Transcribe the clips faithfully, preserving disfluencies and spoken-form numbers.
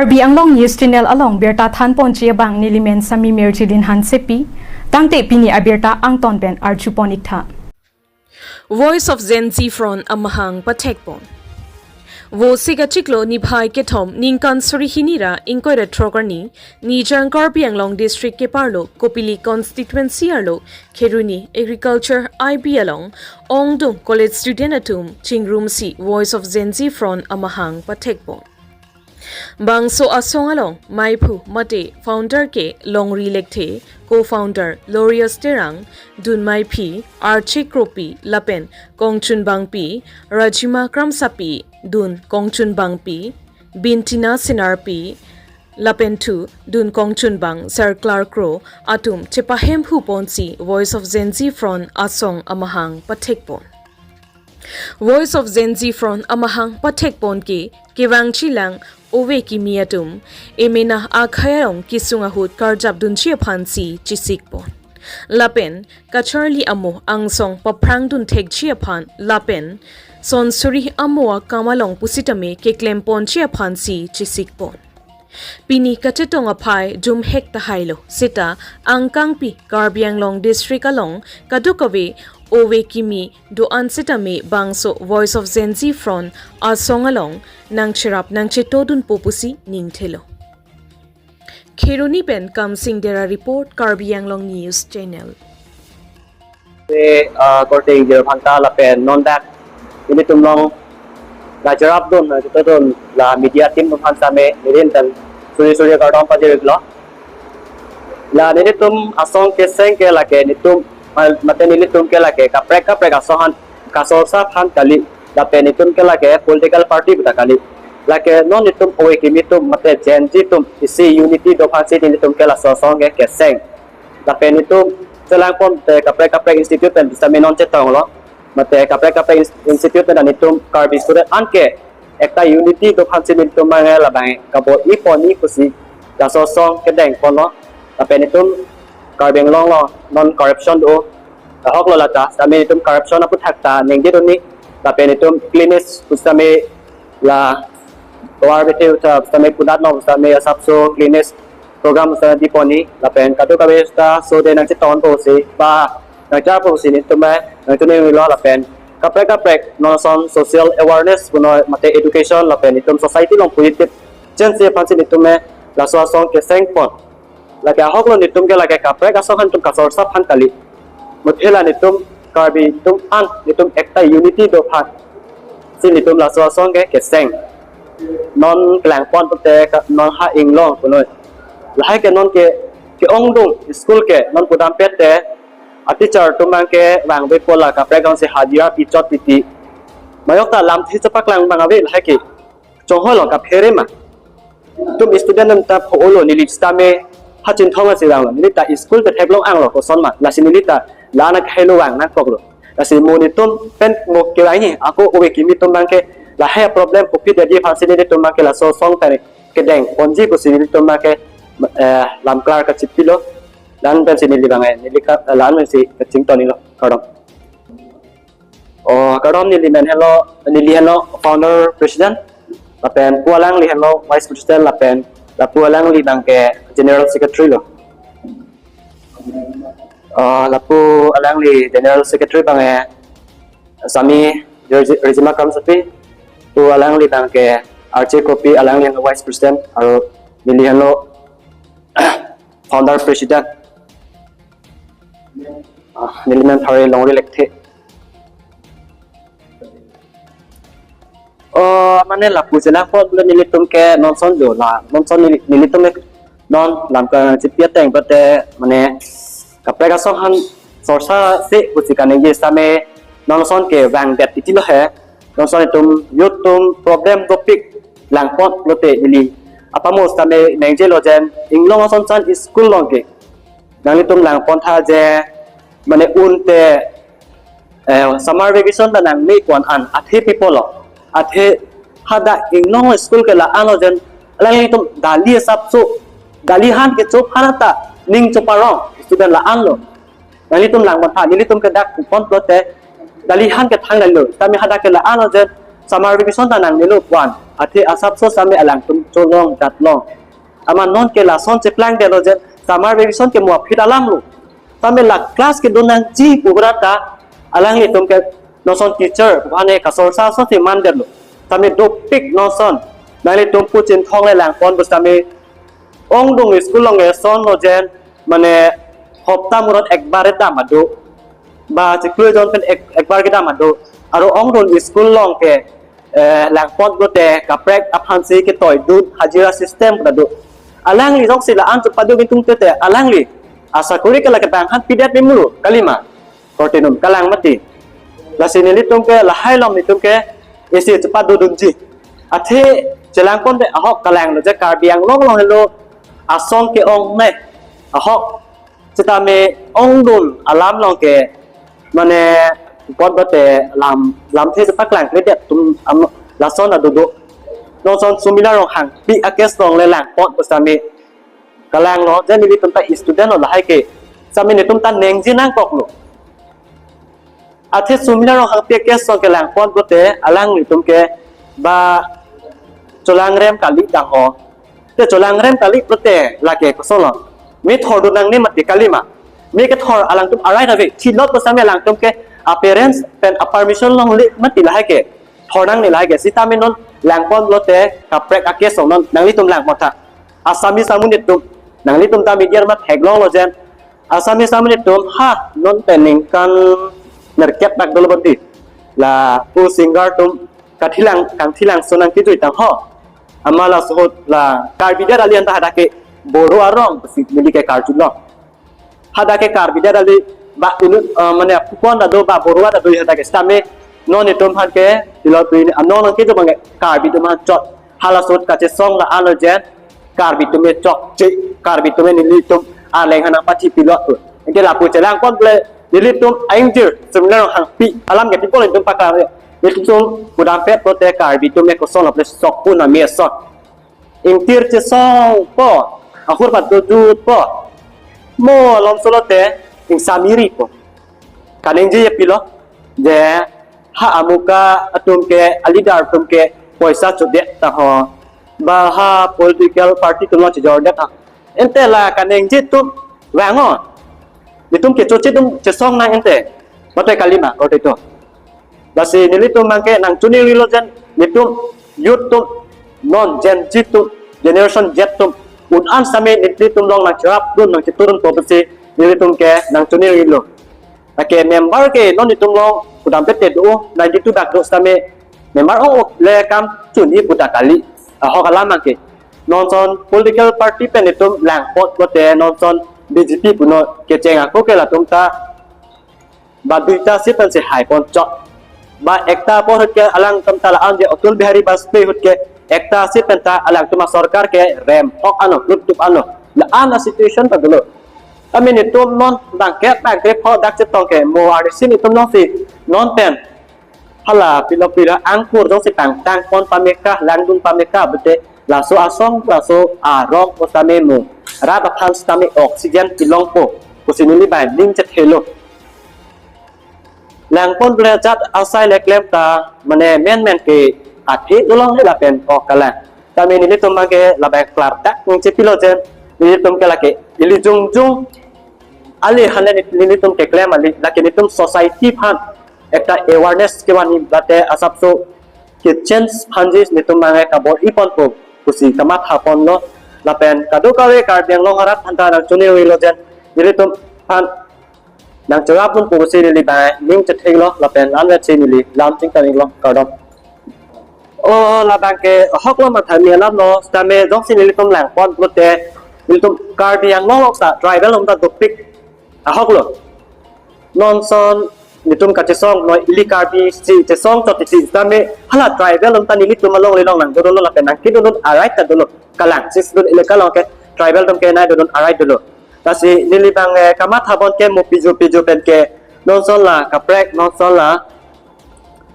Karbi Anglong News Channel along birta thanponji abang nelimen Sami Mirjilin Hansepi, tangte pini abirta angton pen arjupon iktha. Voice of Gen Z Front amahang pathekpon. Vosik achiklo niphai kethom ningkan suri hini ra ingkoi ra throk arni, Nijang Karbi Anglong District keparlo Kopili Constituency arlo Kheroni Agriculture I B along ongdung college student atum chingrumsi Voice of Gen Z Front amahang pathekpon. Bangso asong along maiphu mate founder ke Longri Lekthe, co-founder Lorius Terang, dun maiphi Archie Kropi lapen kongchunbangpi Rajima Kramsapi, dun kongchunbangpi Bintina Senarpi lapen thu dun kongchunbang Sir Clark Kro atum chepahemphuponsi Voice of Gen Z Front asong amahang pathekpon. Voice of Gen Z Front amahang pathekpon ke kevangjilang ove kimi atum emena akhai along kesung ahut karjapdunji aphansi chesikpon. Lapen kacharli amo angsong paphrangdun thekji aphan lapen son suri amo akam along pusitame keklemponji aphansi chesikpon. Pini kachetong aphai jumhek tahailo seta angkangpi Karbi Anglong District along kadokave ove kimi do-an sitame bangso Voice of Gen Z Front asong along nangcherap nangchetodunpo pusi ningthelo. Kheroni pen Kamsing Dera report, Karbi Anglong News Channel. Se, ah, korte ingjir aphan ta lapen non dak nelitum along la cherapdun, la chetodun la media team atum aphan same nelitum suri suri kardom pajir-iklo. La nelitum asong keseng ke lake nelitum ma-, mate nelitum ke lake kaprek kaprek asong aphan kasorsa aphan kali, lapen nelitum ke lake political party puta kali. Lake non nelitum ove kimi atum mate Gen Z atum isi unity do aphansi nelitum ke laso asong ke keseng. Lapen nelitum chelangpon te kaprek kaprek institute pen bisa me non chetonglo. Mate kaprek kaprek ins-, institute pen nelitum Karbi student an ke ekta unity do aphansi nelitum abang labang kabo-i pon-i pusi laso asong kedengponlo. Lapen nelitum Karbi Anglong along non corruption do. Ahoklo lata, sitame nelitum corruption aphuthak ta ningjedunji. Lapen nelitum cleanliness pusitame la tovar bethe uta sitame kudat no sitame asapso cleanliness program sitame diponji. Lapen kadokave ta so de nangchetongpo pusi ba nangcharappo pusi nelitum nangchinilo lapen kaprek kaprek non ason social awareness punon mate education lapen nelitum society along positive change aphansi nelitum laso asong kesengpon. Lake ahoklo nelitum ke lake kaprek asong aphan nelitum kasorsa aphan kali. Muthe la nelitum Karbi atum an nelitum ekta unity do aphansi nelitum laso asong ke keseng. Non kelangpon pute ka-, non ha inglong punoi. Lahai ke non ke, ke-ongdung school ke non pudam pet te a teacher atum abang ke vangvepo la kaprek asong si hajira pichot piti. Majok ta lamthe chepaklang abang ave lahai ke. Chonghoi along kaphere ma. Itum student atum ta pho-olo, neli sitame ha Chinthong asi vanglo. Neli ta school te theklong anglo koson ma. Lasi neli ta la-an akhai along vang nangkoklo. Lasi mo nelitum pen mo kevangji ako ove kimi atum abang ke lahai problem kopi dadi aphansi nelitum abang ke laso asong ta kedengponji pusi nelitum abang ke, eh, lam klar kachipilo. La-an pensi neli abang, eh, neli ka, la-an pensi kachingtonlo. Kardom. Oh, kardom, neli men henlo, neli henlo founder president, lapen pu alangli henlo vice president, lapen lapu alangli abang ke general secretary lo. Oh, lapu alangli general secretary abang, eh, Sami Rezi-, Rejima Kramsapi, pu alangli abang ke Archie Kropi, alangli henlo vice president, aro neli henlo founder president. Ah, neli men Thare Longri Lekthe. Oh, mane lapu chelangpon pule nelitum ke non ason jo la, non ason neli, nelitum ke non lam kachipi ateng pute mane kaprek asong aphan sorsa si pusi kaningje sitame non ason ke vangdet titilo he. Non ason itum youth atum problem topic langpon lote neli apamo sitame ningjelo jen inglong ason chan school along ke nanglitum langpon tha je mane un te, eh, summer vacation ta nangne pon an athe pi pulo. Athe hadak inglong school ke la-an lo jen alanglitum dali asapso, dali han kecho aphan ta ning choparong student la-an lo. Nanglitum langpon tha, nelitum ke dak pon pulote dali han kethang dali lo. Sitame hadak ke la-an lo jen summer vacation ta nangnelo pon. Athe asapso sitame alangtum tolong, datlong. Amat non ke lason cheplangdetlo jen summer vacation ke mo aphi alam lo. Tame la class kedo nangji pu ra ta alanglitum ke non ason teacher, mane kasorsa ason si mandetlo. Tame dopik non ason. Nanglitum pu Chinthong le langpon pusitame ongdung school along ke asonlo jen, mane hopta murot ekbar dam ado. Ba chiklo jon pen ek, ekbar kedam ado. Aro ongdung school along ke, eh, langpon pulote kaprek aphansi ketoidun hajira system pu ta do. Alangli jongsi la-an chepado bintung tete alangli asakori ke la kedang han pidet ni mulu kalima. Korte non kalang mati. Lasi nelitum ke lahai along nelitum ke isi chepado dunji. Athe chelangpon te ahok kalanglo je Karbi Anglong along helo ason ke-ong ne. Ahok sitame ongdung alam along ke mane pot bate lam, lamthe sepaklangkledet atum am, lason adodo. Non ason Sumila Ronghangpi a-case along le langpon pusitame kalanglo, jen nelitum ta student lo lahai ke. Sitame nelitum ta nengji nangkoklo. Athe Sumila Ronghangpi a-case along ke langpon pulote alanglitum ke ba cholangrem kali dang ho. Te cholangrem kali pulote lake kosonlo. Me thordun nangne mati kalima. Me kethor alangtum a-right ave. Thilot pusitame alangtum ke a-parents pen a-permission longle mati lahai ke. Thor nangne lahai ke. Sitame non langpon pulote kaprek a-case along non nanglitum langpon tha. Assamese amonit atum. Nanglitum ta media mat theklonglo jen. Assamese amonit atum ha non pen ningkan nerkep dak dolo bodi. La pu singer atum kathilang, kangthilang sonang kijui tang ho. Amat laso ahut la Karbi det ali anta hadak ke Boro arong pusi neli ke karjulo. Hadak ke Karbi det ali ba unu, eh, mane apupon ta do ba Boro ta do hadak ke sitame non nelitum aphan ke tilo tu ini anong nang kedo bang Karbi atum aphan chot. Halaso ahut kachesong la-anlo jen Karbi atum me chokche, Karbi atum me nelitum arleng hanang pathi pilot tu. Anke lapu chelangpon ple nelitum a-ingjir Sumila Ronghangpi alam ke tipol nelitum paklang. Nelitum pudam pet pulote Karbi atum me kosonlo ple sok pu nami ason. Ingtir chesongpo, ahur pat dojutpo. Mo alom solote ingsamiripo. Kaningje ye pilo je ha amuka atum ke, a-leader atum ke poisa chodet ta ho. Ba ha political party atum lo chejordet ta. Ente la kaningje atum vang ho. Nelitum kechoche atum chesong nang ente. Mate kalima korte to. Lasi nelitum abang ke nangchoningri lo jen nelitum youth atum non Gen Z atum, generation Z atum un-an sitame nelitum along nangcherapdun nangcheturunpo pusi nelitum ke nangchoningrilo. Lake member ke non nelitum along pudam pet te do, ninety-two dak do sitame member o le kam chuni pu ta kali. Ahok alam abang ke. Non ason political party pen nelitum langpon pulote non ason B J P punon kecheng ako ke latum ta ba duita seat pensi haipon chok. Ba ekta apor ahut ke alangtum ta la-an je Atal Bihari Vajpayee ahut ke ekta seat pen ta alangtum asorkar ke rem hok ano, luttup ano. La-an a-situation ta dolo. Tame nelitum non bangkep bangkep ho dak chetong ke mo arnisi nelitum nongsi non pen hala pilo pilo angkur jongsi pangtangpon pameka, langdun pameka bete laso asong laso arong pusitame mo. Rat aphan sitame oxygen pilongpo pusi neli abang ning chethelo. Langpon ple jat asai le klem ta mane menmen ke athe dolong le lapen ok kalang. Tame nelitum abang ke labang klardak nangchepilo jen nelitum ke lake ili jongjong ali hale nelitum keklem ali lake nelitum society aphan ekta awareness kevan-i bate asapso ke-change aphansi nelitum abang ke kabor-iponpo pusi kamathaponlo lapen kadokave Karbi Anglong arat aphanta nangchoningrilo jen nelitum aphan nangcherapdunpo pusi neli abang ning chethelo lapen anvet si neli lam chingkan-iklo, kardom. O labang ke ahoklo matha mi alamlo sitame jongsi nelitum langpon pulote nelitum Karbi Anglong along sa tribal atum ta dopik ahoklo. Non ason nelitum kachesong noi ili Karbi si chesong chot isi sitame hala tribal atum ta nelitum along le long nangdodunlo lapen nangkedodun a-right ta dolo. Kalang sixth schedule elaka along ke tribal atum ke nai dodun a-right dolo. Lasi neli abang, eh, kamathapon ke mo piju piju pen ke non ason la kaprek non ason la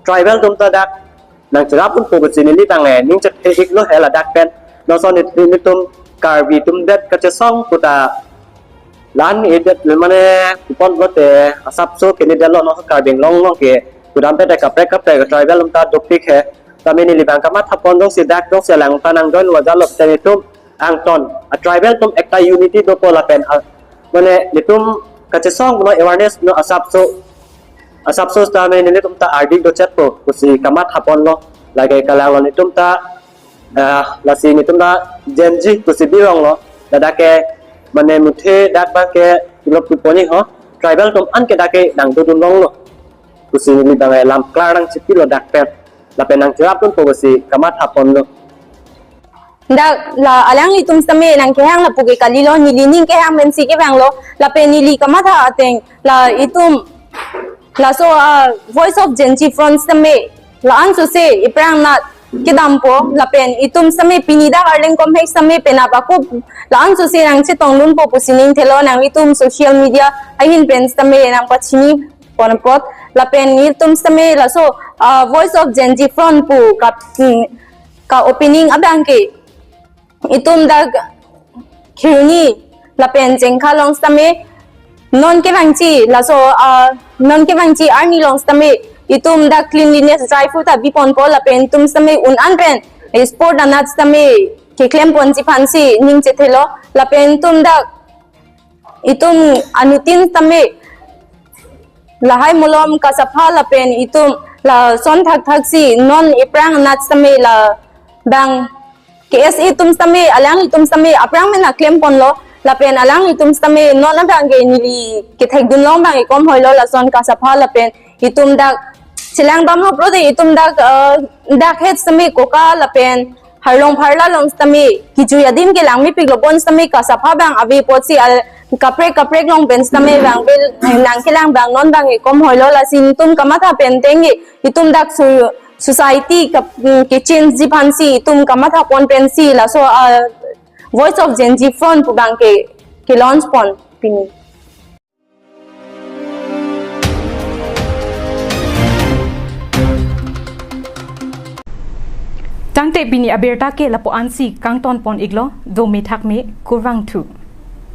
tribal atum ta dak nangcherapdunpo pusi neli abang, eh, ning chethe-iklo he ladak pen. Non ason neli, nelitum Karbi atum det kachesong pu ta la-anledet le mane kupon pulote asapso ke neli detlo non Karbi Anglong along ke pudam pet kaprek kaprek tribal atum ta dopik he. Tame neli bang kamatha pon jongsi dak jongsi alang ta nang join waja lop te netum angton a tribal atum ekta unity dopo lapen a, mane netum kachesong no awareness no asapso asapso tame nelitum ta ardik dochetpo pusi kamatha ponlo. Lake kalang lo netum ta, ah, lasi netum ta Gen Z pusi birong lo. Ladak ke mane muthe dak bang ke ilop tu poni ho. Tribal atum an ke dak ke nang dodun longlo pusi neli bang lam klar nang chipilo dak pen. Lapen nang cherap dunpo pusi kamatha ponlo. Dak la alanglitum sitame nang kehang lapu ke kalilo, neli ning kehang pensi kevanglo, lapen neli kamatha ateng la itum laso a Voice of Gen Z Front sitame la-an sose iphrang nat kedampo, lapen itum sitame pini dak Arleng Komhek sitame penap ako la-an sose nang chetong dunpo pusi ning thelo, nanglitum social media ahin pen sitame nang pachini pon apot, lapen nelitum sitame laso a Voice of Gen Z Front pu ka, hmm, ka opening abang ke itum dak Kheroni lapen Jengkha along sitame non kevangji laso a non kevangji arni along sitame itum dak cleanliness drive through ta bi ponpo, lapen itum sitame un an pen, eh, sport anat sitame keklem ponji aphansi ning chethelo, lapen itum dak itum anuttin sitame lahai molom kasapha lapen itum lason thakthak si non iphrang anat sitame la bang K S A atum sitame, alanglitum sitame aphrang pen nang klem ponlo, lapen alanglitum sitame non abang ke neli kethek dun long bang ikom hoilo, lason kasapha lapen itum dak chelang bamlo pulote itum dak, eh, dak het sitame koka lapen harlong pharla along sitame kejui adim ke langme piklo, bon sitame kasapha bang ave apotsi al kaprek kaprek along pen sitame bang vel, eh, nang kelang bang non bang ikom hoilo, lasi netum kamatha pen ateng ke itum dak su, society ka, mm, kechange ji aphansi itum kamatha pon pensi laso a Voice of Gen Z Front pu bang ke ke launch pon pini. Tangte pini abirta ke lapu ansi kangton pon iklo, dome thakme, kurvangthu.